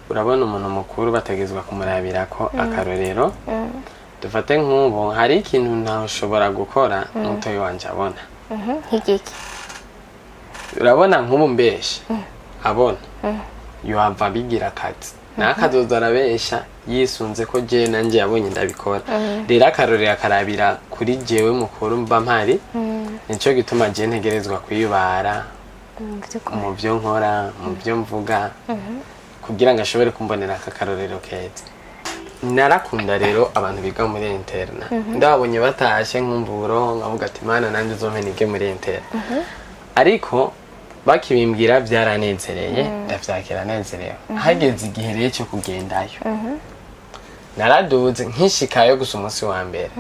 Urabona, umuntu mukuru bategerezwa kumurabirako akarorero. Dufate nk'ubu hari ikintu ntashobora gukora mutoyi wanje abona. Nk'igiki? Urabona, nk'ubu mbesha abona, yohava abigira akazi, nawe akazoza arabesha yisunze ko jewe nanje yabonye ndabikora. Rero akarorero akarabira kuri jewe mukuru mba mpari. Nico gituma jewe ntegerezwa kwibara Vy'ukuri. mu byo nkora, mu byo mvuga, kugira ngo ashobore kumbonera aka karorero keza. Narakunda rero abantu biga muri internat. Ndababonye batashe nkumva uburoho, nkavuga ati: "Mana, nanjye uzompe nige muri internat." Ariko bakibimbwira byaranezereye, ndavyakira nezerewe. Hageze igihe rero cyo kugendayo, naraduze nkishikayo gusa umunsi wa mbere,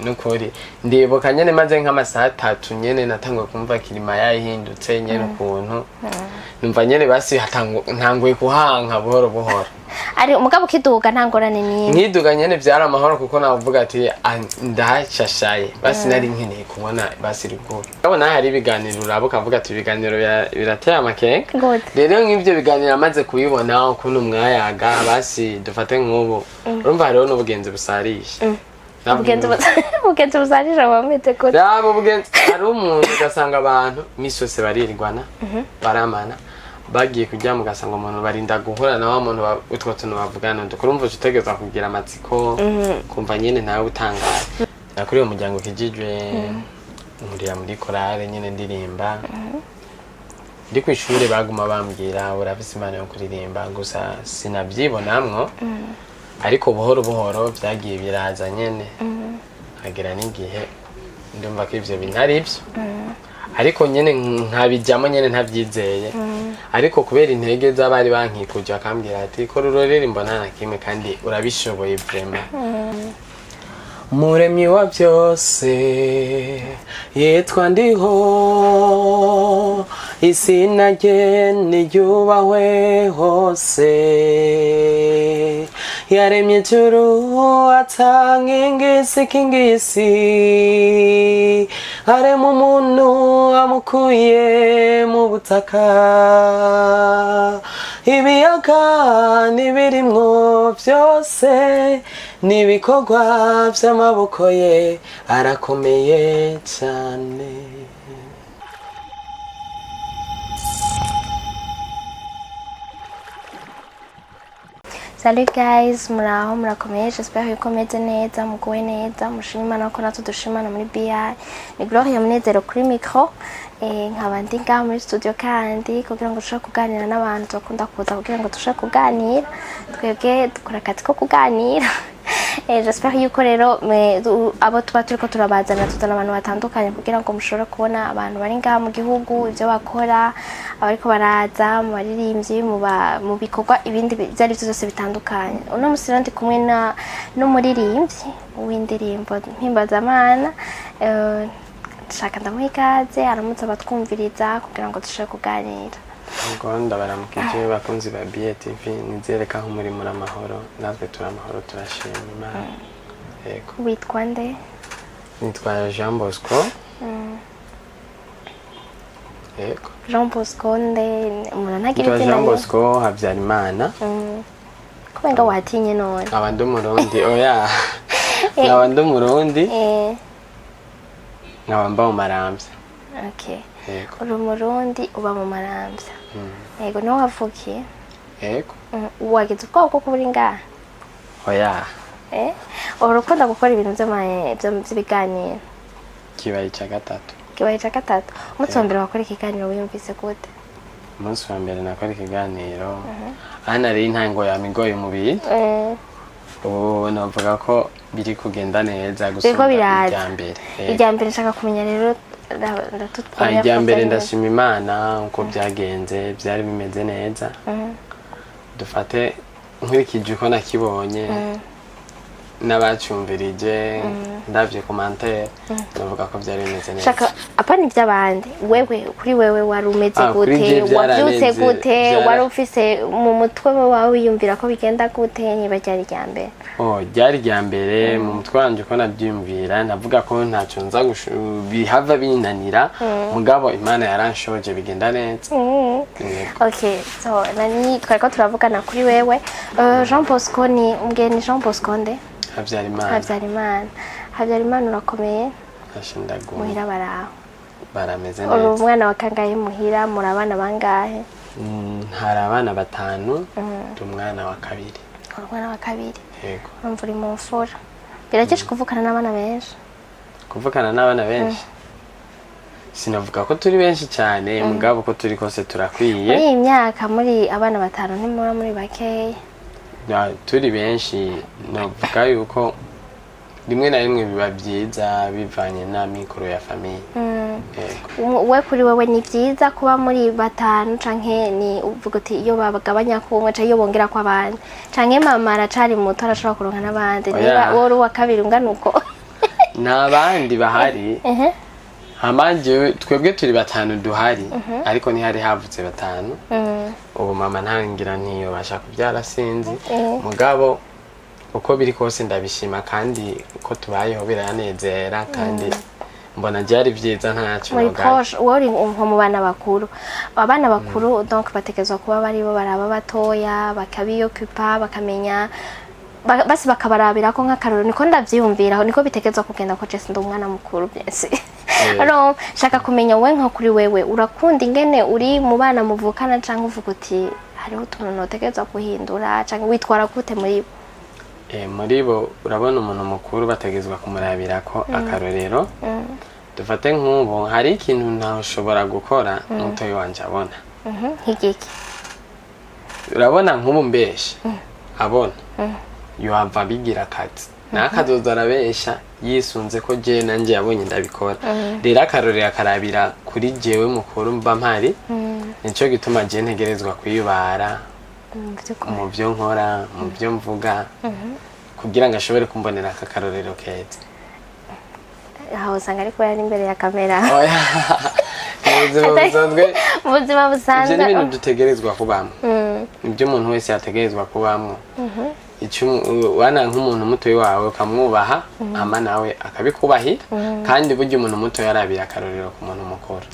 nukuri ndibuka nyene maze nk'amasaha 3 nyene natanguye kumva climat yayihindutse nyene, ukuntu numva nyene basi ntanguye kuhanka buhoro buhoro. Ari umugabo ukiduga nta ngorane n'imwe? Nkiduga nyene vyari amahoro, kuko navuga ati: "Ah, ndahashashaye." Basi nari nkeneye kubona basi ruguru. Urabona hari ibiganiro uraba ukavuga ati: "Ibiganiro birateye amakenga." Gute? Rero nk'ivyo biganiro amaze kubibona ukuntu mwayaga, basi dufate nk'ubu urumva hariho n'ubugenzi busarisha. Ubugenzi busarije buba bumeze gute? Raba ubugenzi, hari umuntu ugasanga abantu misi yose barirwana, baramana, bagiye kuryama ugasanga umuntu barinda guhura na wa muntu utwo tuntu bavugana. Dukurumva uca utegerezwa kugira amatsiko, kumva nyene nawe utangaye. Nakuriye umuryango ukijijwe, nkurira muri korale nyene ndirimba. Ndi kw'ishure baguma bambwira: "Urafise impano yo kuririmba." Gusa sinavyibonamwo, ariko buhoro buhoro vyagiye biraza nyene, hagera n'igihe ndumva ko ivyo bintu ari byo, ariko nyene nkabijyamo nyene ntavyizeye. Ariko kubera intege z'abari bankikuje, bakambwira ati: "Kora ururirimbo, nta na kimwe, kandi urabishoboye vraiment." Muremyi wa byose yitwa Ndiho, izina rye niryubahwe hose. Yaremye ijuru atanga ingisi kingisi, arema umuntu amukuye mu butaka. Ibiyaga n'ibirimwo byose n'ibikorwa by'amaboko ye, arakomeye cyane. Salut guys, muraho, murakomeye? J'espère yuko meze neza, muguwe neza, mushima Imana ko natwe dushimana muri BI. Ni Gloria Munezero kuri micro, nkaba ndi ngaha muri studio kandi kugira ngo dushobore kuganira n'abantu turakunda kuza kugira ngo dushobore kuganira. Twebwe dukora akazi ko kuganira. J'espère yuko rero abo tuba turiko turabazana, tuzana abantu batandukanye kugira ngo mushobore kubona abantu bari ngaha mu gihugu, ibyo bakora, abariko baraza mu baririmbyi, mu bikorwa ibindi ibyo ari byo byose bitandukanye. Uno musi rero ndi kumwe na n'umuririmbyi w'indirimbo mpimbazamana. Nshaka ndamuha ikaze, aramutse abatwumviriza kugira ngo dushobore kuganira. Ubwo ndabaramukije bakunzi ba BTV, nizere ko aho muri muri amahoro, natwe turi amahoro, turashima Imana. Yego. Witwa nde? Nitwa Jean Bosco. Yego. Jean Bosco nde? Umuntu ntagira Nitwa izina Jean rimwe. Bosco Habyarimana. Kumenga watinye none. Nkaba ndi Umurundi, oya, nkaba ndi Umurundi, nkaba mba mu Maramvya. Yego. Uri Umurundi, uba mu Maramvya. Yego, niho wavukiye? Yego. Wagize ubwoba bwo kuba uri ngaha? Oya. Uhora ukunda gukora ibintu vy'ibiganiro? Kibaye icya gatatu. Kibaye ica gatatu. Umunsi wa mbere wakora ikiganiro wiyumvise gute? Umunsi wa mbere nakora ikiganiro, aha nari intango yamigoye umubiri. Ubu navuga ko biri kugenda neza Biriko gusumba biraza. irya mbere. Yego. Irya mbere nshaka kumenya rero. Irya mbere ndashima Imana uko byagenze, byari bimeze neza. Dufate nkurikije uko nakibonye. N'abacumvirije, ndavye commentaire, navuga ko byari bimeze neza. Shaka apana iby'abandi, wewe kuri wewe wari umeze Ah, kuri gute? je Wavyutse byararenze, gute? Wari ufise mu mutwe wawe wiyumvira ko bigenda gute niba ryari irya mbere? Oh, ryari rya mbere. Mu mutwe wanje uko nabyiyumvira, navuga ko ntacyo nza bihava binanira, mugabo Imana yaranshoje bigenda neza. Yego. Okay, so nani twariko turavugana kuri wewe. Jean Bosco ni umgeni Jean Bosco nde? Habyarimana. Habyarimana. Habyarimana, urakomeye? Ndaguma. Muhira baraho? Barameze Uri neza. umwana wa kangahe muhira? Muri abana bangahe? Hari abana batanu, ndi umwana wa kabiri. Uri umwana wa kabiri? Yego. Urumva uri mu mfura. Birakesha kuvukana n'abana benshi? Kuvukana n'abana benshi, sinavuga ko turi benshi cyane, mugabo ko turi kose turakwiye. Muri iyi myaka muri abana batanu, ntimura muri bakeya? Turi benshi, navuga yuko rimwe na rimwe biba byiza bivanye na mikoro ya famille. Yego. We kuri wewe ni byiza kuba muri batanu, canke ni uvuga uti iyo bagabanya kumwe canke iyo bongera ko abandi, canke mama aracari muto arashobora kuronka n'abandi? Oya. Niba wowe uri uwa kabiri ungana uko. Nta bandi bahari. Hama jewe, twebwe turi batanu duhari, ariko ntihari havutse batanu. Ubu mama ntangira ntiyobasha kubyara, sinzi. Mugabo uko biri kose ndabishima, kandi uko tubayeho biranezera, kandi mbona byari byiza, ntacyo Muri nogaye. proche, wowe uri nko mu bana bakuru. Abana bakuru donc bategerezwa kuba baribo baraba batoya, bakabiyokupa, bakamenya basi bakabarabira ko nk'akarorero. Niko ndavyiyumvira, niko bitegerezwa kugenda, ko jesi ndi umwana mukuru byese. Alors shaka kumenya, wowe nka kuri wewe urakunda ingene uri mu bana muvukana, canke uvuga uti hariho utuntu notegerezwa guhindura, canke witwara gute muri bo? Muri bo, urabona umuntu mukuru bategezwa kumurabira ko akarorero. Dufate nk'ubu hari ikintu ntashobora gukora mutoyi wanje abona. Nk'igiki? Urabona nk'ubu mbesha abona, yohava abigira akazi, nawe akazoza arabesha yisunze ko jewe nanje yabonye ndabikora. Rero akarorero akarabira kuri jewe mukuru mba mpari. Nico gituma jewe ntegerezwa kwiyubara Vy'ukuri. mu byo nkora, mu byo mvuga, kugira ngo ashobore kumbonera aka karorero keza. Aho usanga ariko yari imbere ya kamera. Oya, mu buzima busanzwe. Mu buzima busanzwe. Ivyo ni ibintu dutegerezwa kubamwo, nibyo umuntu wese yategerezwa kubamwo. Icyo wana nk'umuntu mutoyi wawe ukamwubaha, hama nawe akabikubahira. Kandi burya umuntu muto yarabira akarorero ku muntu mukuru.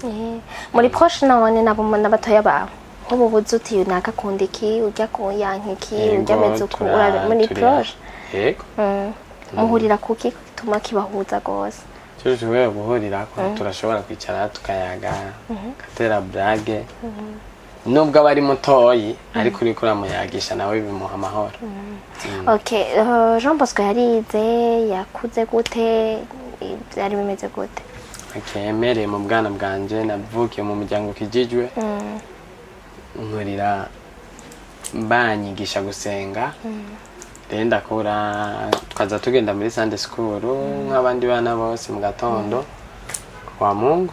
Muri proche none nabo n'abatoya bawe, nk'ubu buzi uti naka akunda iki, ujya ku yanka iki, ujya ameze uku, muri proche? Yego. Muhurira kuki gituma kibahuza gose? Icyo dushobora guhurirako, turashobora kwicara tukayaga, gatera blague. Nubwo aba ari mutoyi, ariko uriko uramuyagisha nawe bimuha amahoro. Okay, Jean Bosco yarize, yakuze gute? Byari bimeze gute? Okay, mereye mu bwana bwanje, navukiye mu muryango ukijijwe, nkurira banyigisha gusenga. Rero ndakura, tukaza tugenda muri Sunday school nk'abandi bana bose mu gatondo kwa Mungu.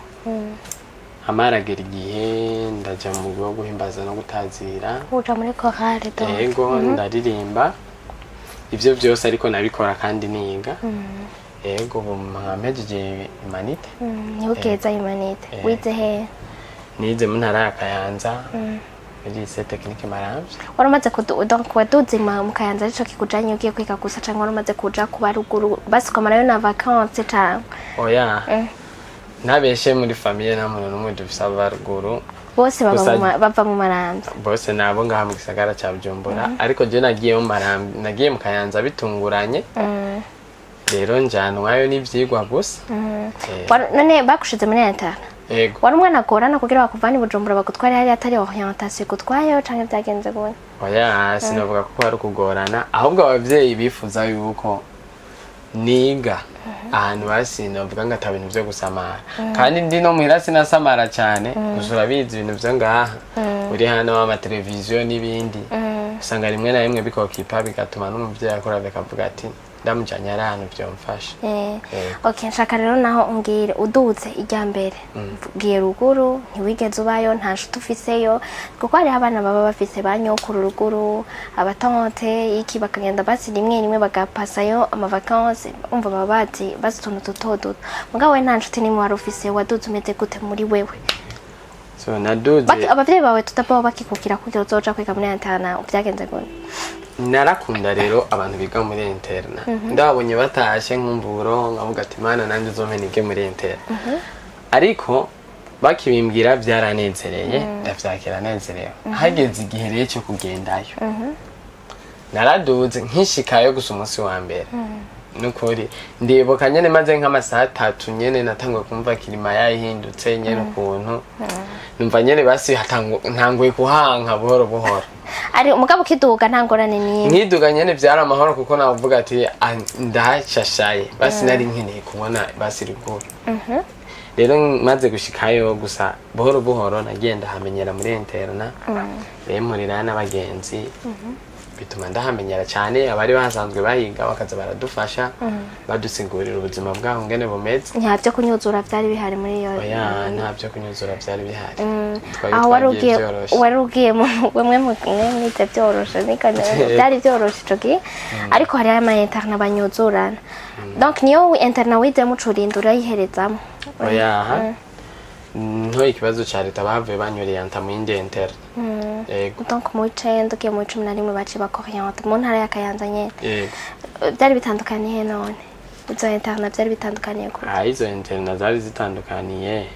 Amaragera igihe ndaja mu mugwi wo guhimbaza no gutazira. Uja muri chorale donc? Yego, ndaririmba ivyo byose, ariko nabikora kandi niga. Yego, ubu mpejeje humanités. Niho ugeza humanités? Eh. Wize he? Nize mu ntara ya Kayanza, muri lycée technique Maramvya. Wari umaze donc waduze mu Kayanza arico kikujanye ugiye kwiga gusa, canke wari umaze kuja kuba ruguru basi ukamarayo na vacances, canke? Oya, ntabeshe, muri famille nta muntu n'umwe dufise ava ruguru. Bose baba bava mu Maramvya? Bose nabo ngaha mu gisagara ca Bujumbura, ariko je nagiye mu Maramvya, nagiye mu Kayanza bitunguranye. Rero njanwayo n'ivyigwa gusa. None bagushize muri internat? Yego. Wari umwana agorana kugira bakuvane i Bujumbura bagutware hariya, atari orientation igutwayeho, canke vyagenze gute? Oya, sinavuga ko ari ukugorana, ahubwo abavyeyi bifuza yuko niga ahantu basi novuga ngo ata bintu vyo gusamara, kandi ndi no muhira sinasamara cyane. Gusa urabizi ibintu vyo ngaha, uri hano amateleviziyo n'ibindi. Usanga rimwe na rimwe bikokipa, bigatuma n'umuvyeyi akora bikavuga ati ndamujanye ari ahantu vyomfasha. Okay, nshaka rero naho umbwire, uduze irya mbere ugiye ruguru, ntiwigeze ubayo, nta nshuti ufiseyo, kuko hariho abana baba bafise ba nyokuru ruguru, abatante iki, bakagenda basi rimwe rimwe bagapasayo amavacances, umva baba bazi bazi utuntu duto duto. Mugabo we nta nshuti nimwe wari ufise. Waduze umeze gute muri wewe? So naduze Abavyeyi bawe tutabaho bakikukira kugira uzoja kwiga muri internat, vyagenze gute? Narakunda rero abantu biga muri internat. Ndabonye batashe nkumva uburoho, nkavuga ati mana, nanjye uzompe nige muri internat. Ariko bakibimbwira byaranezereye, ndavyakira nezerewe. Hageze igihe rero cyo kugendayo, naraduze nkishikayo gusa umunsi wa mbere, nukuri ndibuka nyene maze nk'amasaha 3 nyene natanguye kumva climat yayihindutse nyene, ukuntu numva nyene basi ntanguye kuhanka buhoro buhoro. Ari umugabo ukiduga nta ngorane n'imwe? Nkiduga nyene vyari amahoro, kuko navuga ati "Ah, ndahashashaye basi nari nkeneye kubona basi ruguru." Rero maze gushikayo gusa, buhoro buhoro nagiye ndahamenyera muri internat. Rero mpurirayo n'abagenzi, bituma ndahamenyera cyane. Abari bahasanzwe bahiga bakaza baradufasha, badusigurira ubuzima bwaho ngene bumeze. Nta byo kunyuzura vyari bihari muri iyo? Oya, nta byo kunyuzura vyari bihari. Twari Aho wari twagiye ugiye vyoroshe. Wari ugiye mwe mwize byoroshe, niko byari byoroshe ico gihe, ariko hariho ama internat banyuzurana. Donc niyo internat wizemo ucurinda urayiherezamo? Oya, aha ntoye ikibazo ca leta, bahavuye banyorienta mu yindi internat, yego. Donc mu w'icenda ugiye mu w'11 baciye bakorienta mu ntara ya Kayanza nyene? Yego. Byari bitandukaniye none izo internat, byari bitandukaniye kure? Ah, izo internat zari zitandukaniye.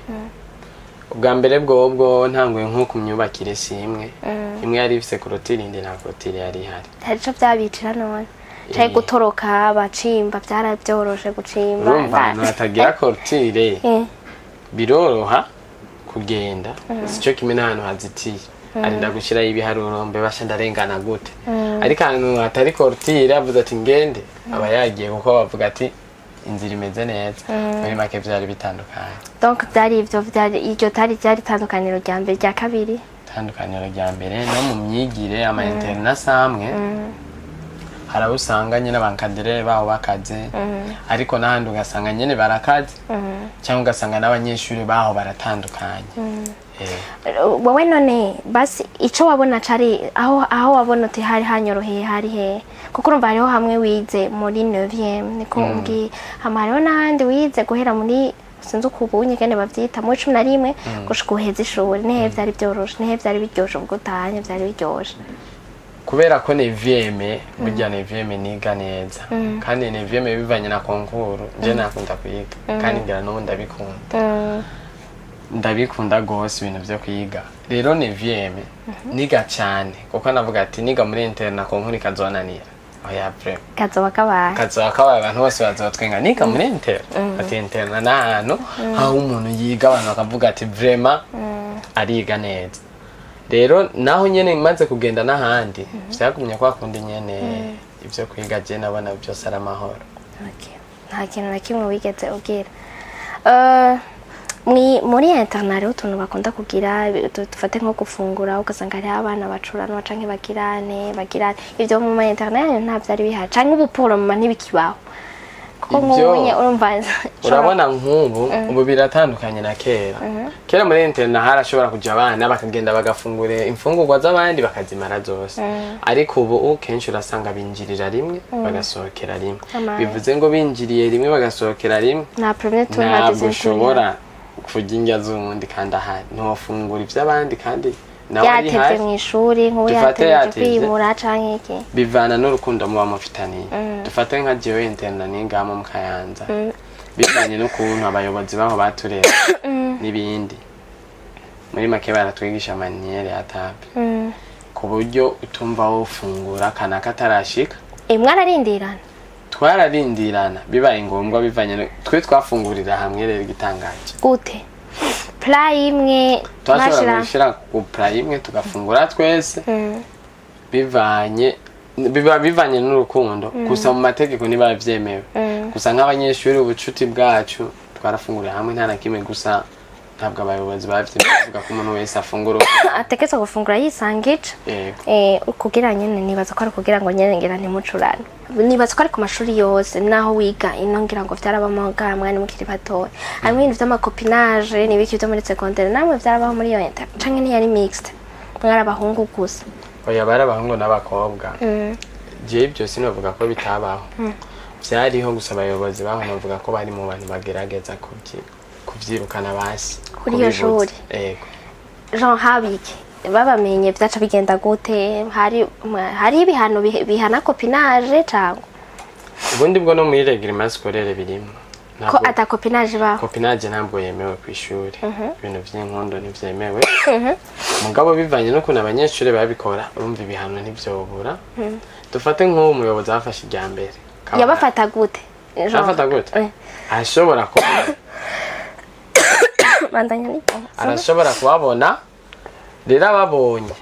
Ubwa mbere bwobwo ntanguye nko ku myubakire, si imwe. Imwe yari ifise clôture, indi nta clôture yari ihari. Hari ico vyabicira none? Canke gutoroka bacimba byara byoroshe gucimba? Urumva, ahantu hatagira clôture biroroha kugenda, sico kimwe n'ahantu hazitiye. Arinda gushiraho ibiharuro, mbe basha ndarengana gute? Ariko ahantu hatari clôture, avuze ati ngende, aba yagiye, kuko bavuga ati inzira imeze neza. Muri make vyari bitandukanye. Donc byari ivyo, byari iryo tari ryari itandukaniro rya mbere. Rya kabiri? Itandukaniro rya mbere no mu myigire, ama internat amwe hari aho usanga nyine abankadere baho bakaze, ariko n'ahandi ugasanga nyine barakaze, cyangwa ugasanga n'abanyeshuri baho baratandukanye. Wowe none basi ico wabona cari aho wabona uti hari hanyoroheye hari he? Kuko urumva hariho hamwe wize muri 9e, niko umbwiye, hama hariho n'ahandi wize guhera muri, sinzi uko ubunye kene bavyita, muri 11 gushika uheze ishuri. Nihe vyari vyoroshe, nihe vyari biryoshe? Ubwo utahanye vyari biryoshe? Kubera ko neuvième, burya neuvième niga neza, kandi neuvième bivanye na concours, nje nakunda kwiga, kandi ngira n'ubu ndabikunda. Ndabikunda gose ibintu vyo kwiga. Rero neuvième niga cyane, kuko navuga ati niga muri internat concours ikazonanira, oya vraiment. Kazoba kabaye. Kazoba kabaye, abantu bose bazotwenga niga muri internat. Ati internat n'ahantu aho umuntu yiga, abantu bakavuga ati vraiment ariga neza. Rero naho nyene maze kugenda n'ahandi, vyagumye kwa kundi nyene, ivyo kwiga je nabona byose ari amahoro. Okay. Nta kintu na kimwe wigeze ubwira. Muri internat hariho utuntu bakunda kugira, dufate nko gufungura, ugasanga hariho abana bacuranwa canke bagirane. Ivyo mu ma internat yanyu nta vyari bihari, canke ubu poroma ntibikibaho? Kuko nk'ubunye urumva Urabona nk'ubu, ubu biratandukanye na kera. Kera muri internat harashobora kuja abana bakagenda bagafungura imfungurwa z'abandi bakazimara zose, ariko ubu kenshi urasanga binjirira rimwe bagasohokera rimwe. Amaye. Bivuze ngo binjiriye rimwe bagasohokera rimwe, nta premier tour, nta ntabwo deuxième tour. ushobora kurya indya z'uwundi kandi ahari, ntiwafungura ivy'abandi kandi nawe ari Yatevye hari. mw'ishuri, nk'ubu Dufate yatevye yatevye. kwimura canke iki? Bivana n'urukundo muba mufitaniye. Dufate nka jewe internat nigamo mu Kayanza, bivanye n'ukuntu abayobozi baho baturera n'ibindi, muri make baratwigisha manière ya table, ku buryo utumva wofungura kanaka atarashika. Mwararindirana? Twararindirana bibaye ngombwa, bivanye twe twafungurira hamwe. Rero igitangaje, Gute? Plat imwe? twashobora Mwashira gushira ku plat imwe tugafungura twese. Bivanye, biba bivanye n'urukundo gusa, mu mategeko ntibiba vyemewe. Gusa nk'abanyeshuri, ubucuti bwacu twarafungurira hamwe, nta na kimwe gusa. Ntabwo abayobozi bavyemeye, bavuga ko umuntu wese afungura Ategerezwa gufungura yisangije. Yego. Kugira nyene, nibaza ko ari kugira ngo nyene ngira ntimucurane. Nibaza ko ari ku mashuri yose naho wiga ino, ngira ngo vyarabamo ngaha mwari mukiri batoya. Harimo ibintu vy'ama copinage n'ibiki vyo muri secondaire, namwe vyarabaho muri iyo inter canke ntiyari mixte, mwari abahungu gusa? Oya, bari abahungu n'abakobwa. Jewe ibyo sinovuga ko bitabaho, vyariho, gusa abayobozi baho navuga ko bari mu bantu bagerageza kuvyirukana basi. Kuri iyo kubibuza. shuri? Yego. Jean habiki babamenye vyaca bigenda gute? Hari ibihano bihana copinage cangwa? Ubundi bwo no muri règlement scolaire birimo. Ko ata copinage baho? Copinage ntabwo yemewe ku ishuri, ibintu vy'inkondo ntivyemewe. Mugabo bivanye n'ukuntu abanyeshuri babikora, urumva ibihano ntivyobura. Dufate nk'uwo umuyobozi afashe irya mbere. Yabafata gute? Jean? Yabafata gute? Arashobora kuba Bandanya ni arashobora kubabona rero, ababonye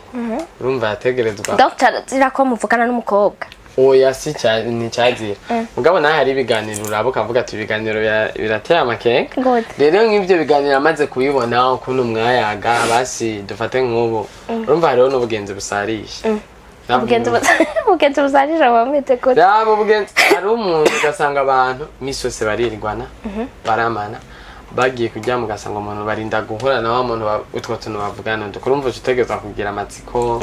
urumva yategerezwa Dr zira ko muvugana n'umukobwa? Oya, si nticyazira, mugabo nawe hari ibiganiro uraba ukavuga ati ibiganiro birateye amakenga. Gute? Rero nk'ibyo biganiro amaze kubibona ukuntu mwayaga, basi dufate nk'ubu, urumva hariho n'ubugenzi busarisha. Ubugenzi busarije buba bumeze gute? Raba ubugenzi, hari umuntu ugasanga abantu misi yose barirwana, baramana, bagiye kuryama ugasanga umuntu barinda guhura na wa muntu utwo tuntu bavugana, urumva uca utegerezwa kugira amatsiko,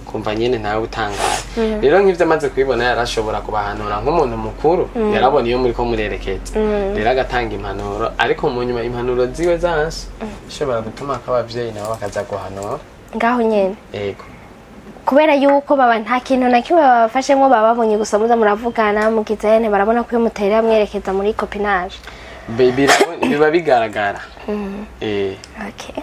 kumva nyene nawe utangaye. Rero nk'ivyo amaze kubibona, yarashobora kubahanura nk'umuntu mukuru, yarabona iyo muriko murerekeza, rero agatanga impanuro, ariko mu nyuma impanuro ziwe zanse ishobora gutuma ko abavyeyi nabo bakaza guhanura. Ngaho nyene? Yego. Kubera yuko baba nta kintu na kimwe babafashemwo, baba babonye gusa muza muravugana mugizene, barabona ko iyo mutera mwerekeza muri copinage. Biba bigaragara. Okay,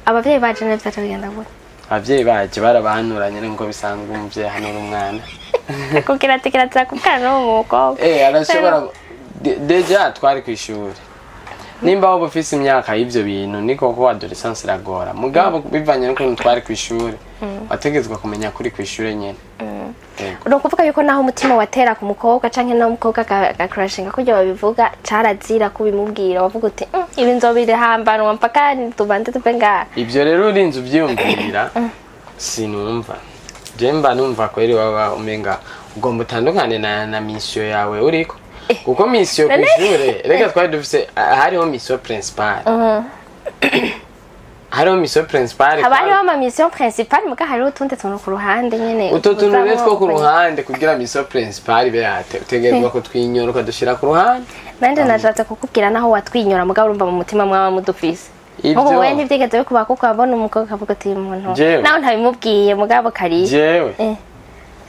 abavyeyi baje navyo vyaca bigenda gute? Abavyeyi baje barabahanura nyene nkuko bisanzwe umuvyeyi ahanura umwana. Kugira ati kirazira kuvugana n'uwo mukobwa. Arashobora déjà twari kw'ishuri, nimba woba ufise imyaka y'ivyo bintu, ni koko adolescence iragora, mugabo bivanye n'ukuntu twari kw'ishuri, wategetswe kumenya kuri kw'ishure nyene. Yego. Ni ukuvuga yuko naho umutima watera ku mukobwa canke naho umukobwa agakurashinga kurya babivuga, carazira kubimubwira, wavuga uti: Ibi nzobirihambanwa mpaka tubanze tuve ngaha." Ivyo rero urinze uvyiyumvira, sinumva, je mba numva kweri waba umenga ugomba utandukane na mission yawe uriko, kuko mission kw'ishure, reka twari dufise, hariho mission principale, hariho mission principale. Haba hariho ama mission principale, muga hariho utundi tuntu ku ruhande nyene. Utwo tuntu rero two ku tuzamwo. Ruhande, kugira mission principale ibe yate, utegerezwa kutwinyora ukadushira ku ruhande. Nanje nashatse kukubwira naho watwinyora, mugabo urumva mu mutima mwaba mudufise. Ivyo- Ubu wewe ntivyigeze bikuba, kuko wabona umukobwa akavuga ati: "Uyu muntu Jewe. nawe ntabimubwiye, mugabo kari." Jewe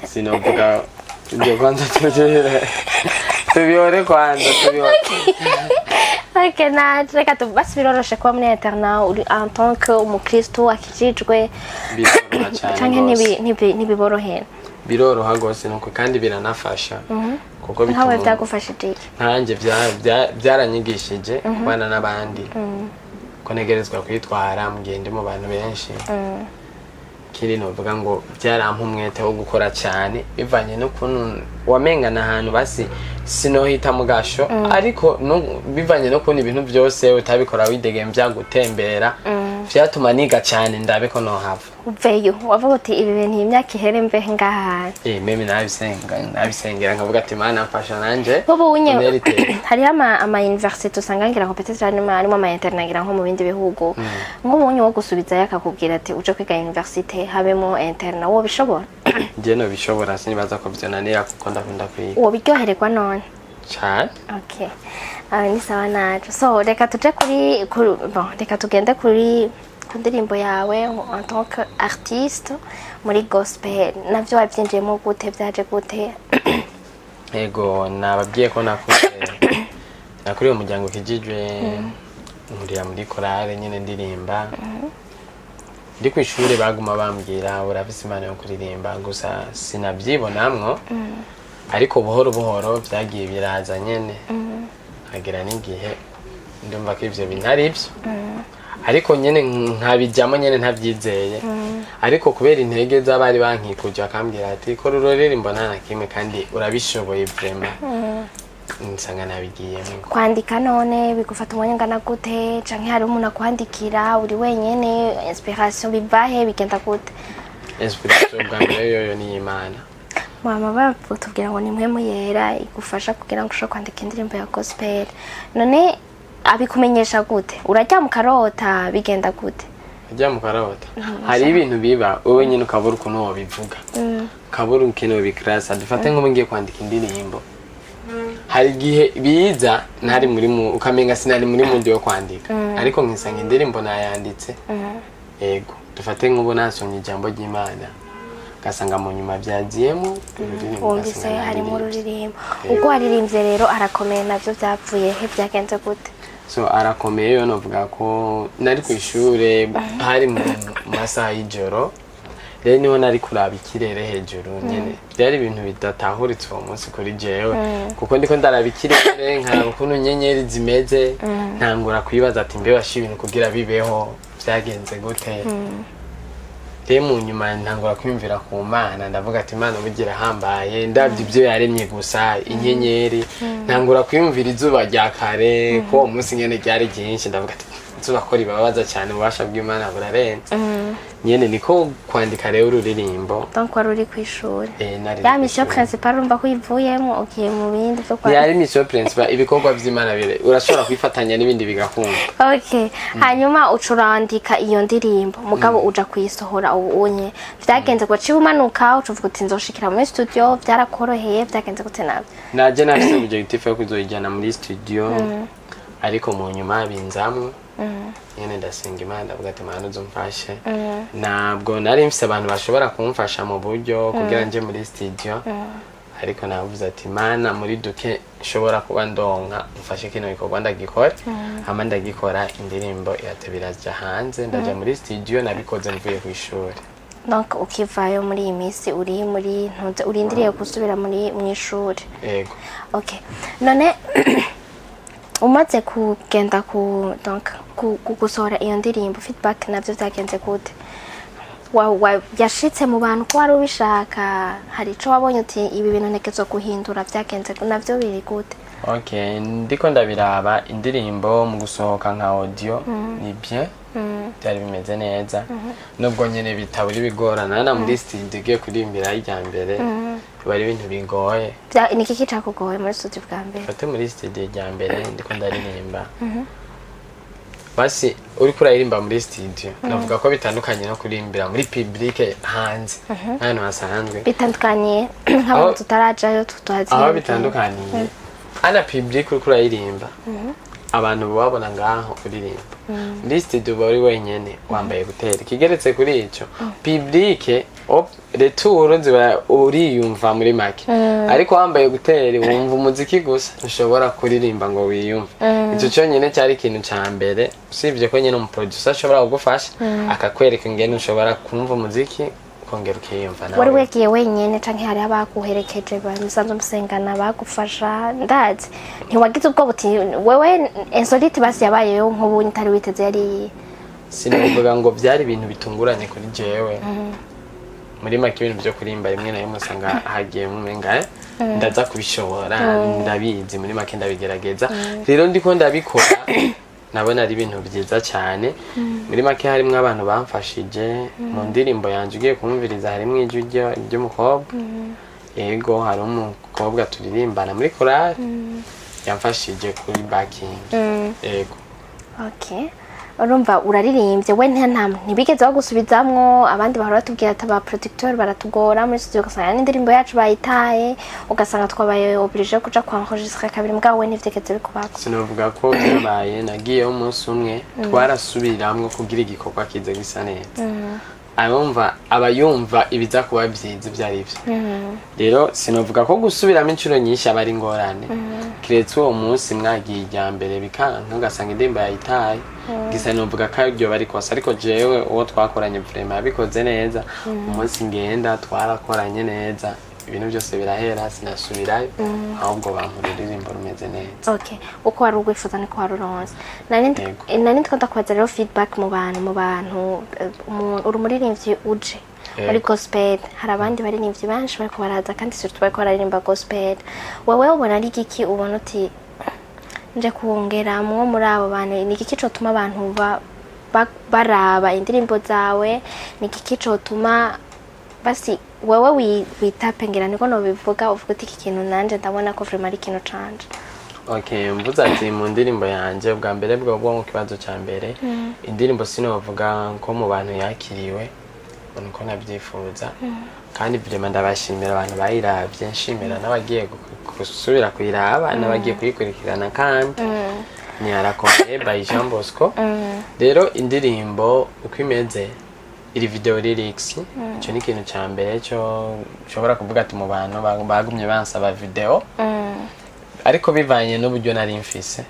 sinovuga ibyo, kwanza tugere tubihore, kwanza tubihore. Ok, naje reka basi biroroshe kuba muri internat uri en tant que umukristo akijijwe? Biroroha cyane Canke rwose. ntibiborohera? Biroroha rwose, nuko kandi biranafasha kuko Nkawe bituma vyagufashije iki? Nkanjye byaranyigishije kubana n'abandi, ko ntegerezwa kwitwara mu gihe ndi mu bantu benshi. Kiri novuga ngo byarampa umwete wo gukora cyane, bivanye n'ukuntu wamengana ahantu basi sinohita mu gasho, ariko bivanye n'ukuntu ibintu byose utabikora widegemvya gutembera, vyatuma niga cyane ndabe ko nohava. Uveyo wavuga uti: "Ibi bintu, iyi myaka ihere mbehe ngaha hantu." Même nabisenga, nabisengera nkavuga ati: "Mana, mfasha nanje Nk'ubu unye unérite." Hariho ama université usanga ngira ngo peut-être harimo ama internat, ngira nko mu bindi bihugu. Nk'ubu unye wo gusubizayo akakubwira ati: "Uje kwiga université habemo internat", wo bishobora? Njye nobishobora, sinibaza ko vyonanira kuko ndakunda kwiga. Wo biryohererwa none? Cane. Okay. Ah, ni sawa naco. So reka tuje kuri, bon, reka tugende kuri ku ndirimbo yawe en tant que artiste muri gospel. Navyo wavyinjiyemo gute? Vyaje gute? Ego, nababwiye ko nakuze, nakuriye umuryango ukijijwe, nkurira muri korale nyene ndirimba. Ndi kw'ishure baguma bambwira: "Urafise impano yo kuririmba." Gusa sinavyibonamwo, ariko buhoro buhoro vyagiye biraza nyene, nkagera n'igihe ndumva ko ivyo bintu ari vyo, ariko nyene nkabijyamo nyene ntavyizeye, ariko kubera intege z'abari bankikuje, bakambwira ati: "Kora ururirimbo, nta na kimwe, kandi urabishoboye vraiment." Nsanga nabigiyemo. Kwandika none bigufata umwanya ungana gute, canke hari umuntu akwandikira, uri wenyene? Inspiration bivahe, bigenda gute? Inspiration bwa mbere yoyo ni Imana. Mama batubwira ngo ni Mpwemu Yera igufasha kugira ngo ushobore kwandika indirimbo ya gospel. None abikumenyesha gute? Uraryama ukarota, bigenda gute? Ajya mu karota, hari ibintu biba wowe nyine ukabura ukuntu wobivuga, ukabura ukuntu wobikarasa. Dufate nk'ubu ngiye kwandika indirimbo, hari igihe biza ntari muri mu ukamenga sinari muri mood yo kwandika, ariko nkisanga indirimbo nayanditse. Yego, dufate nk'ubu nasomye ijambo ry'Imana, ugasanga mu nyuma byagiyemo ururirimbo, wumvise ugasanga harimo naririmbye. Ururirimbo ubwo waririmbye rero "Arakomeye", nabyo byapfuye he, byagenze gute? So "Arakomeye" yo novuga ko nari ku ishure, hari mu masaha y'ijoro. Rero niho nari kuraba ikirere hejuru nyene, byari ibintu bidatahuritse uwo munsi kuri jewe, kuko ndiko ndaraba ikirere nkaraba ukuntu inyenyeri zimeze, ntangura kwibaza ati: "Mbe basha ibintu kugira bibeho byagenze gute?" Rero mu nyuma ntangura kwiyumvira ku Mana, ndavuga ati: "Imana bugira hambaye." Ndabye ibyo yaremye gusa, inyenyeri, ntangura kwiyumvira izuba rya kare, ko uwo munsi nyene ryari ryinshi. Ndavuga ati: "Izuba ko ribabaza cyane, ububasha bw'Imana burarenze." Nyene niko kwandika rero ururirimbo. Donc wari uri ku ishuri? Eh, nari Ya ku mission ishuri. principale urumva ko uyivuyemo, ugiye mu bindi byo kwandika. Ntiyari mission principale. Ibikorwa vy'Imana bire urashobora kwifatanya n'ibindi bigakunda. Okay, hanyuma uca urandika iyo ndirimbo, mugabo uja kuyisohora ubu unye vyagenze ngo waciye umanuka, uca uvuga uti nzoshikira muri studio, byarakoroheye, byagenze gute navyo? Naje nafise objectif yo kuzoyijyana muri studio, ariko mu nyuma binzamwo nyene ndasenga Imana, ndavuga ati: "Mana, uzumfashe." Ntabwo nari mfise abantu bashobora kumfasha mu buryo kugira nje muri studio, ariko navuze ati: "Mana, muri duke nshobora kuba ndonka, mfashe kino gikorwa ndagikora." Hama ndagikora, indirimbo irateba iraja hanze, ndaja muri studio. Nabikoze mvuye ku ishuri. Donc ukivayo muri iyi minsi uri muri ntuze, urindiriye gusubira muri mu ishuri? Yego. Okay, none umaze kugenda ku donc gusohora iyo ndirimbo, feedback navyo vyagenze gute? Wa yashitse mu bantu ko wari ubishaka? Hari ico wabonye uti ibi bintu ntekerezwa guhindura? Vyagenze navyo biri gute? Okay, ndiko ndabiraba, indirimbo mu gusohoka nka audio ni bien, byari bimeze neza, nubwo nyene bitabura ibigorana na muri studio ugiye kuririmbira irya mbere, biba ari ibintu bigoye. Ni iki cakugoye muri studio bwa mbere? Fate muri studio rya mbere ndiko ndaririmba, basi uriko uraririmba muri studio, navuga ko bitandukanye no kuririmbira muri public hanze, nk'ahantu hasanzwe. Bitandukanye nk'abantu tutarajayo tutazi. Aho bitandukaniye, ana public uriko uraririmba, abantu babona ngaho uririmba. Muri studio uba uri wenyene, wambaye écouteurs. Kigeretse kuri ico, public retour ziba uriyumva muri make, ariko wambaye écouteurs wumva umuziki gusa, ntushobora kuririmba ngo wiyumve. Ico cyonyine cyari ikintu ca mbere, usibye ko nyene umuproducer ashobora kugufasha akakwereka ingene ushobora kumva umuziki ukongera ukiyumva nawe. Wari wegiye wenyene canke hariho abaguherekeje musanzwe musengana bagufasha? Ndazi ntiwagize ubwoba uti wewe insolite basi yabayeyo nk'ubu ntari witeze yari? Sinavuga ngo byari ibintu bitunguranye kuri jewe. Muri make, ibintu byo kurimba rimwe na rimwe usanga hagiyemo umenga ndaza kubishobora, ndabizi. Muri make ndabigerageza. Rero ndiko ndabikora nabona ari ibintu byiza cyane. Muri make harimwo abantu bamfashije mu ndirimbo yanjye. Ugiye kumviriza harimwo ijwi ry'umukobwa. Yego, hari umukobwa turirimbana muri korali yamfashije kuri backing. Yego. Okay, urumva uraririmbye we, ntibigeze bagusubizamwo. Abandi bahora batubwira ati aba producteur baratugora muri studio, ugasanga n'indirimbo yacu bayitaye, ugasanga twabaye obligé kuja kwa enregistrer kabiri. Mugabo we ntivyigeze bikubako? Sinavuga ko byabaye. Nagiyeho umunsi umwe, twarasubiramwo kugira igikorwa kize gisa neza. Abumva aba yumva ibiza kuba byiza ibyo ari byo. Rero sinavuga ko gusubiramo inshuro nyinshi aba ari ingorane, kiretse uwo munsi mwagiye irya mbere bikanka, ugasanga indirimbo yayitaye. Gisa novuga ko iryo bari kosa, ariko jewe uwo twakoranye vraiment yabikoze neza. Umunsi ngenda twarakoranye neza, ibintu byose birahera, sinasubirayo, ahubwo bampa ururirimbo rumeze neza. Okay, uko wari ugwifuza niko wari uronse. Yego. Nari ndiko ndakubaza rero feedback mu bantu, uri umuririmbyi uje Muri gospel hari abandi baririmbyi benshi bariko baraza, kandi surtout bariko bararirimba gospel. Wewe ubona ari igiki ubona uti nje kuwongeramwo muri abo bantu? Ni igiki cotuma abantu baraba indirimbo zawe? Ni igiki cotuma basi wewe witape, ngira niko nobivuga, uvuga uti iki kintu nanje ndabona ko vraiment ari ikintu canje? Okay, mvuze ati mu ndirimbo yanje, bwa mbere bwo bwo mu kibazo ca mbere, indirimbo sinovuga ko mu bantu yakiriwe nuko nabyifuza, kandi vraiment ndabashimira abantu bayiravye, nshimira n'abagiye gusubira kuyiraba n'abagiye kuyikurikirana. Kandi ni Arakomeye by Jean Bosco. Rero indirimbo uko imeze, iri video lyrics, ico ni ikintu ca mbere cyo nshobora kuvuga ati mu bantu bagumye bansaba video, ariko bivanye n'uburyo nari mfise,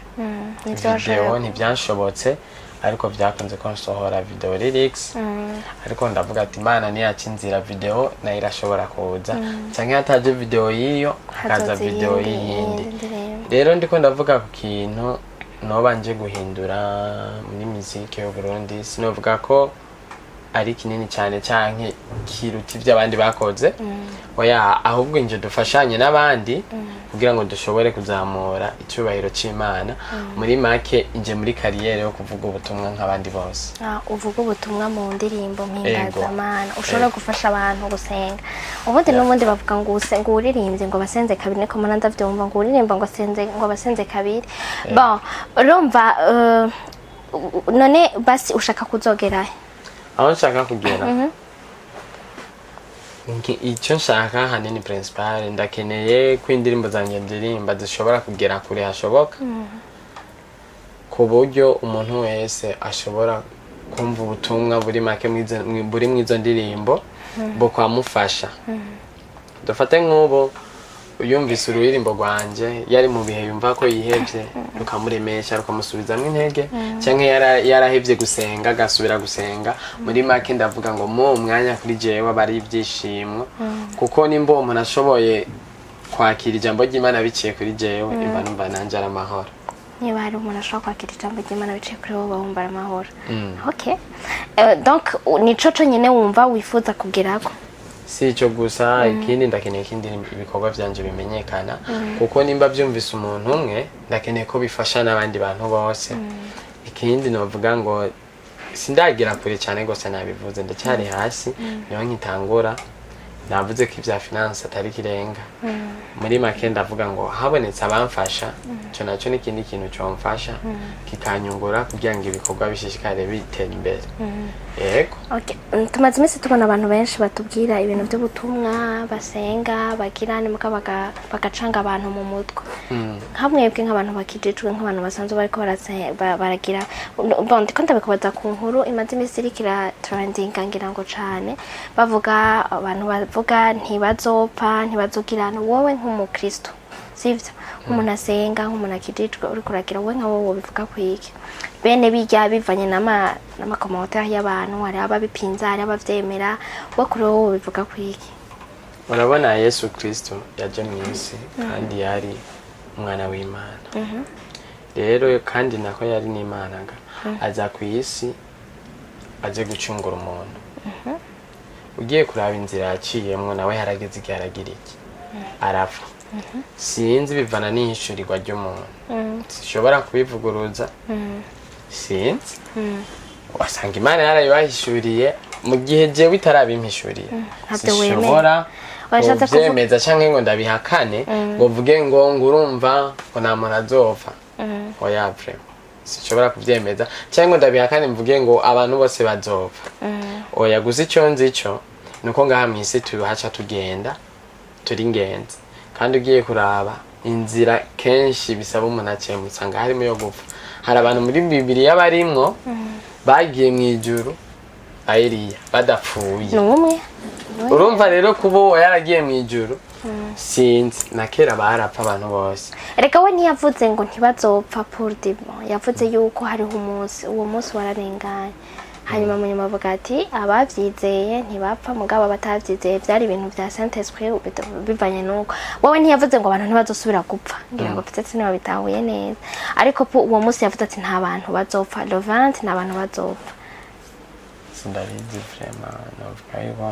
nivyo video ntibyanshobotse, ariko byakunze ko nsohora video lyrics. Ariko ndavuga ati Imana niyaca inzira, video nayo irashobora kuza, canke hataje video y'iyo hakaza hazoza video iyindi y'iyindi. Ndirimbo. Rero ndiko ndavuga ku kintu noba nje guhindura muri muzike y'u Burundi, sinovuga ko ari kinini cyane canke kiruta ibyo abandi bakoze, oya, ahubwo nje dufashanye n'abandi kugira ngo dushobore kuzamura icyubahiro c'Imana. Muri make, nje muri carrière yo kuvuga ubutumwa nk'abandi bose. Ah, uvuga ubutumwa mu ndirimbo mpimbazamana, ushobora gufasha abantu gusenga. Ubundi n'ubundi bavuga ngo ngo uririmbye ngo basenze kabiri, niko mbona ndavyumva, ngo uririmba ngo asenze, ngo basenze kabiri. Bon, urumva, none basi ushaka kuzogerahe? Aho nshaka kugera, icyo nshaka hanini principal, ndakeneye ko indirimbo zanjye ndirimba zishobora kugera kure hashoboka, ku buryo umuntu wese ashobora kumva ubutumwa buri make buri mw'izo ndirimbo bukwamufasha. Dufate nk'ubu yumvise ururirimbo rwanje yari mu bihe yumva ko yihevye, rukamuremesha, rukamusubizamo intege, canke yarahevye gusenga agasubira gusenga. Muri make ndavuga ngo mu mwanya kuri jewe aba ari ibyishimo, kuko nimba uwo muntu ashoboye kwakira ijambo ry'Imana biciye kuri jewe, imba numva nanje ari amahoro. Niba hari umuntu ashobora kwakira ijambo ry'Imana biciye kuri wowe, bawumva ari amahoro. Okay. Donc nico conyene wumva wifuza kugerako? Si icyo gusa, ikindi ndakeneye ko ibikorwa byanje bimenyekana, kuko nimba byumvise umuntu umwe, ndakeneye ko bifasha n'abandi bantu bose. Ikindi novuga ngo sindagira kure cyane rwose, nabivuze, ndacyari hasi, niho nkitangura. Navuze ko ibya finance atari kirenga. Muri make ndavuga ngo habonetse abamfasha, icyo nacyo ni ikindi kintu cyomfasha, kikanyungura kugira ngo ibikorwa bishishikare bitera imbere, yego. Okay. Tumaze iminsi tubona abantu benshi batubwira ibintu by'ubutumwa, basenga, bagira nimuka bagacanga abantu mu mutwe. Nka mwebwe, nk'abantu bakijijwe, nk'abantu basanzwe bariko baragira, bon, ndiko ndabikubaza ku nkuru imaze iminsi iriko iratrendinga, ngira ngo cane, bavuga abantu bavuga ntibazopfa, ntibazogirana. Wowe nk'umukristo, sivyo, nk'umuntu asenga, nk'umuntu akijijwe, uriko uragira, wowe nka wowe wobivuga kwiki bene bijya bivanye n'ama commentaires y'abantu? Hari ababipinza, hari abavyemera. We kuri wowe wobivuga kwiki? Urabona, Yesu Kristo yaje mu isi kandi yari umwana w'Imana, rero kandi nako yari n'Imana ga, aza ku isi aje gucungura umuntu. Ugiye kuraba inzira yaciyemwo, nawe harageze igihe aragira iki, arapfa. Sinzi, bivana n'ihishurirwa ry'umuntu, sinshobora kubivuguruza, sinzi, wasanga Imana yarabibahishuriye mu gihe jewe itarabimpishuriye. Ntabyo wemera. Sinshobora Washatse kuvuga- kuvyemeza canke ngo ndabihakane, ngo mvuge ngo urumva ngo nta muntu azopfa. Oya, vraiment sinshobora kuvyemeza canke ngo ndabihakane, mvuge ngo abantu bose bazopfa. Oya, gusa ico nzi co nuko ngaha mw'isi tuhaca tugenda turi ingenzi, kandi ugiye kuraba inzira kenshi bisaba umuntu aciyemo, usanga harimo yo gupfa. Hari abantu muri Bibiliya barimwo bagiye mu ijuru, Eliya, badapfuye. Ni umwe. Urumva rero kuba uwo yaragiye mu ijuru, sinzi, na kera barapfa abantu bose. Reka, we ntiyavuze ngo ntibazopfa pour de bon, yavuze yuko hariho umunsi, uwo munsi wararenganye, hanyuma mu nyuma avuga ati abavyizeye ntibapfa, mugabo abatavyizeye, vyari ibintu vya Saint Esprit bivanye nuko wowe ntiyavuze ngo abantu ntibazosubira gupfa. Ngira ngo peut-être ntibabitahuye neza, ariko uwo munsi yavuze ati nta bantu bazopfa, le 20 nta bantu bazopfa. Sindabizi vraiment. Novuga yuko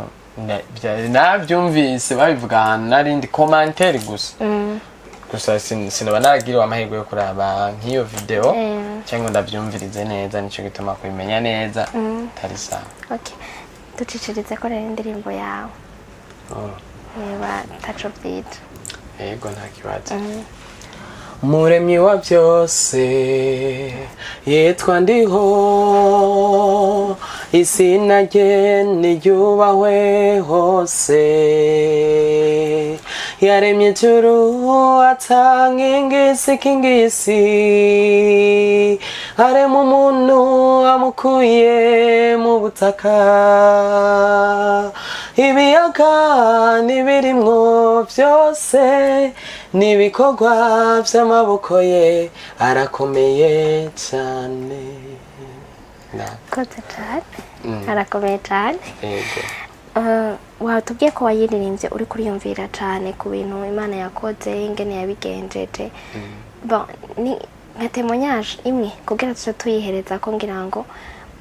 navyumvise babivuga ahantu narindi commentaire gusa. Gusa sinaba naragiriwe amahirwe yo kuraba nk'iyo video cyangwa ndavyumvirize neza. Nico gituma kubimenya neza atari sawa. Okay, ducicirize ko rero indirimbo yawe. Oh. Niba taco byica. Yego, nta kibazo. Muremyi wa byose yitwa Ndiho, izina rye niryubahwe hose. Yaremye ijuru atanga ingisi kingisi, arema umuntu amukuye mu butaka. Ibiyaga n'ibirimwo byose n'ibikorwa by'amaboko ye, arakomeye cyane. Koze cyane, arakomeye cyane. Yego. Watubwiye ko wayiririmbye uri kuriyumvira cyane ku bintu Imana yakoze, ingene yabigenjeje. Bon, ni nka témoignage imwe kugira tuce tuyihereza ko ngira ngo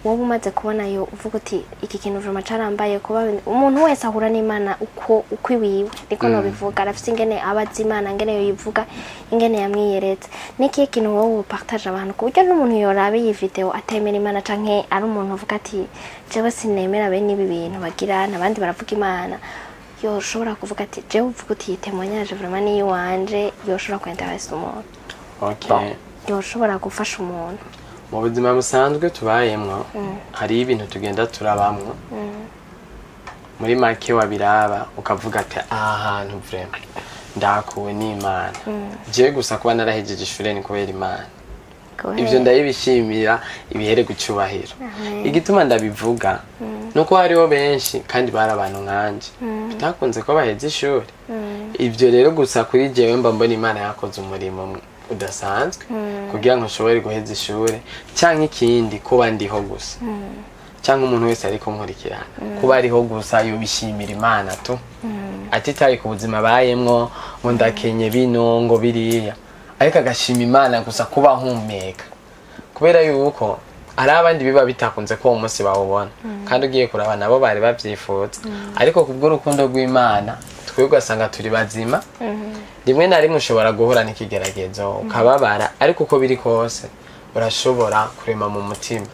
wowe umaze kubona yo uvuga uti iki kintu vraiment carambaye. Kuba umuntu wese ahura n'Imana uko iwiwe, niko nobivuga, arafise ingene aba azi Imana, ingene yoyivuga, ingene yamwiyeretse. N'ikihe kintu wowe wopartage abantu ku buryo n'umuntu yoraba iyi video atemera Imana, canke ari umuntu uvuga ati jewe sinemera bene ibi bintu bagira abandi baravuga Imana, yoshobora kuvuga ati jewe, uvuga uti iyi témoignage vraiment ni iwanje, yoshobora kwinteresa umuntu? Okay. Yoshobora gufasha umuntu. Mu buzima busanzwe tubayemwo, hariho ibintu tugenda turabamwo, muri make wabiraba ukavuga ati aha hantu vraiment ndakuwe n'Imana. Jewe gusa kuba narahejeje ishure ni kubera Imana. Ibyo ndabishimira, ibihere gucubahiro. Amen. Igituma ndabivuga nuko hariho benshi kandi bari abantu nkanje bitakunze ko baheza ishuri. Ibyo rero gusa kuri jewe mba mbona Imana yakoze umurimo udasanzwe kugira ngo nshobore guheza ishuri, cyangwa ikindi kuba ndiho gusa, cyangwa umuntu wese ariko nkurikirana kuba ariho gusa yobishimira Imana tu, atitaye ku buzima abayemwo ngo ndakenye bino ngo biriya, ariko agashima Imana gusa kuba ahumeka, kubera yuko hari abandi biba bitakunze ko uwo munsi bawubona, kandi ugiye kuraba nabo bari babyifuza. Ariko kubw'urukundo rw'Imana twebwe ugasanga turi bazima. Rimwe na rimwe ushobora guhura n'ikigeragezo ukababara, ariko uko biri kose urashobora kurema mu mutima.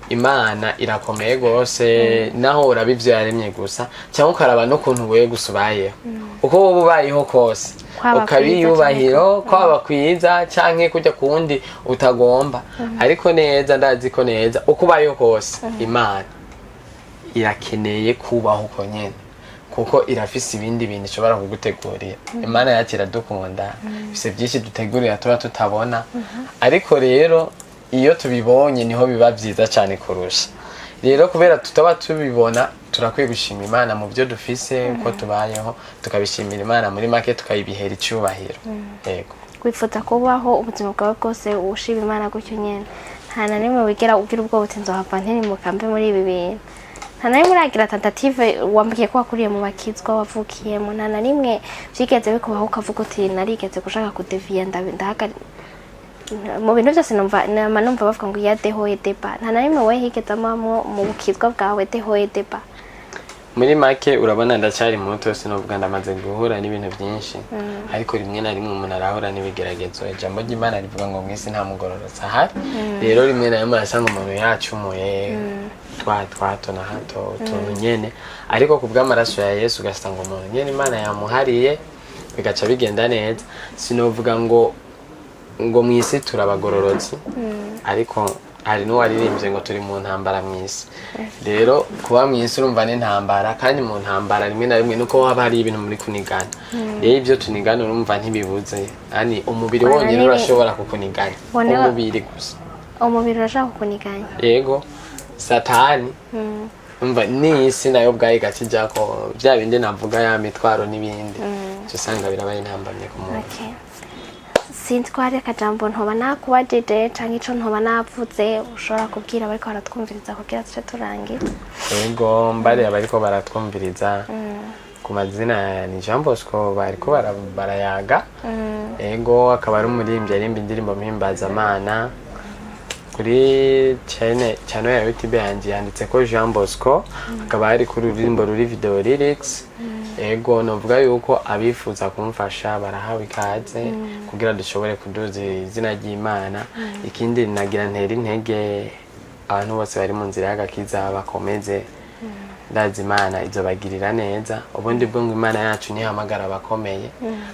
Imana irakomeye rwose, naho uraba ivyo yaremye gusa, cyangwa ukaraba n'ukuntu wewe gusa ubayeho, uko wowe ubayeho kose, Kwaba ukabiyubahiro, kwaba kwiza canke kujya kuwundi utagomba. Ariko neza ndazi ko neza uko ubayeho kose Imana irakeneye kubaho uko nyene, kuko irafise ibindi bintu ishobora kugutegurira. Imana yacu iradukunda, ifise byinshi dutegurira tuba tutabona, ariko rero iyo tubibonye niho biba byiza cyane kurusha. Rero kubera tutaba tubibona, turakwiye gushima Imana mu byo dufise, uko tubayeho tukabishimira Imana, muri make tukayibihera icyubahiro. Yego. Wifuza kubaho ubuzima bwawe bwose ushima Imana gutyo nyene, nta na rimwe wigera ugira ubwoba uti nzohava ntirimuka mve muri ibi bintu? Nta na rimwe uragira tentative? Wambwiye ko wakuriye mu bakizwa, wavukiyemo. Nta na rimwe vyigeze bikubaho ukavuga uti narigeze gushaka kudeviya, ndahagarika mu bintu byose? Numva nama numva bavuga ngo iya deho deba, nta na rimwe wowe higeze amamwo mu bukizwa bwawe deho deba? Muri make urabona ndacyari muto, sinovuga ndamaze guhura n'ibintu byinshi, ariko rimwe na rimwe umuntu arahura n'ibigeragezo. Ijambo ry'Imana rivuga ngo mu isi nta mugororotsi ahari. Rero rimwe na rimwe urasanga umuntu yacumuye twa hato na hato, utuntu nyene, ariko ku bw'amaraso ya Yesu ugasanga umuntu nyene Imana yamuhariye, bigaca bigenda neza. Sinovuga ngo mu isi turabagororotsi, ariko hari n'uwaririmbye ngo turi mu ntambara mu isi. Rero kuba mu isi urumva n'intambara, kandi mu ntambara rimwe na rimwe nuko haba hari ibintu muri kunigana. Rero ibyo tunigana urumva ntibibuze, yani umubiri Bona wonyine urashobora kukunigana. Umubiri gusa. Umubiri urashaka kukuniganya? Yego, Satani. Umva n'isi nayo ubwayo igakijako bya bindi navuga, ya mitwaro n'ibindi. Icyo usanga birabaye intambamye ku muntu. Okay. Sinzi ko hari akajambo ntoba nakubajije canke ico ntoba navuze ushobora kubwira bariko baratwumviriza kugira tuce turangira. Yego, mbariya bariko baratwumviriza, ku mazina ni Jean Bosco, bariko barayaga. Yego, akaba ari umuririmbyi aririmba indirimbo mpimbazamana. Kuri channel ya YouTube yanjye yanditse ko Jean Bosco, hakaba hari kuri uririmbo ruri video lyrics. Ego, novuga yuko abifuza kumfasha barahawe ikaze kugira dushobore kuduza izina ry'Imana. Ikindi, nagira ntera intege abantu bose bari mu nzira y'agakiza, bakomeze. Ndazi Imana izobagirira neza. Ubundi bwo ngo Imana yacu ntihamagara abakomeye,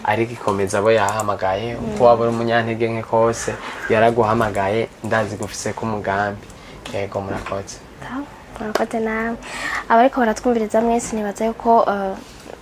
ariko ikomeza abo yahamagaye. Uko waba uri umunyantege nke kose, yaraguhamagaye, ndazi gufise ko umugambi. Yego, murakoze. Murakoze nawe. Abariko baratwumviriza mwese, nibaza yuko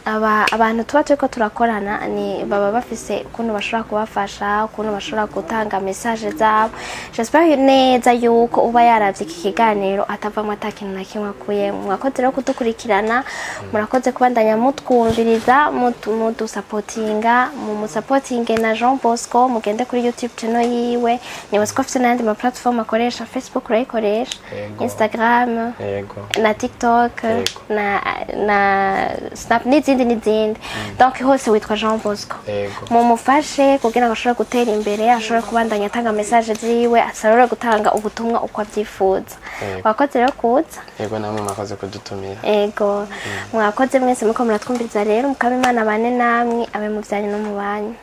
abantu tuba turiko turakorana ni baba bafise ukuntu bashobora kubafasha, ukuntu bashobora gutanga message zabo. J'espère neza yuko uba yaravye iki kiganiro atavamwo ata kintu na kimwe akuyemwo. Mwakoze rero kudukurikirana, murakoze kubandanya mutwumviriza, mudusapotinga, mumusapotinge na Jean Bosco. Mugende kuri YouTube channel yiwe. Nibaza ko afise n'ayandi ma platform akoresha. Facebook urayikoresha? Yego. Instagram? Yego. Na TikTok? Yego. Na Snap n'izindi n'izindi. Donc hose witwa Jean Bosco. Yego. Mumufashe kugira ngo ashobore gutera imbere, ashobore kubandanya atanga message ziwe, ashobore gutanga ubutumwa uko abyifuza. Yego. Wakoze rero kuza. Yego, namwe mwakoze kudutumira. Ego, mwakoze mwese muko muratwumviriza. Rero mukaba Imana bane namwe, abe mu byanyu no mu banyu.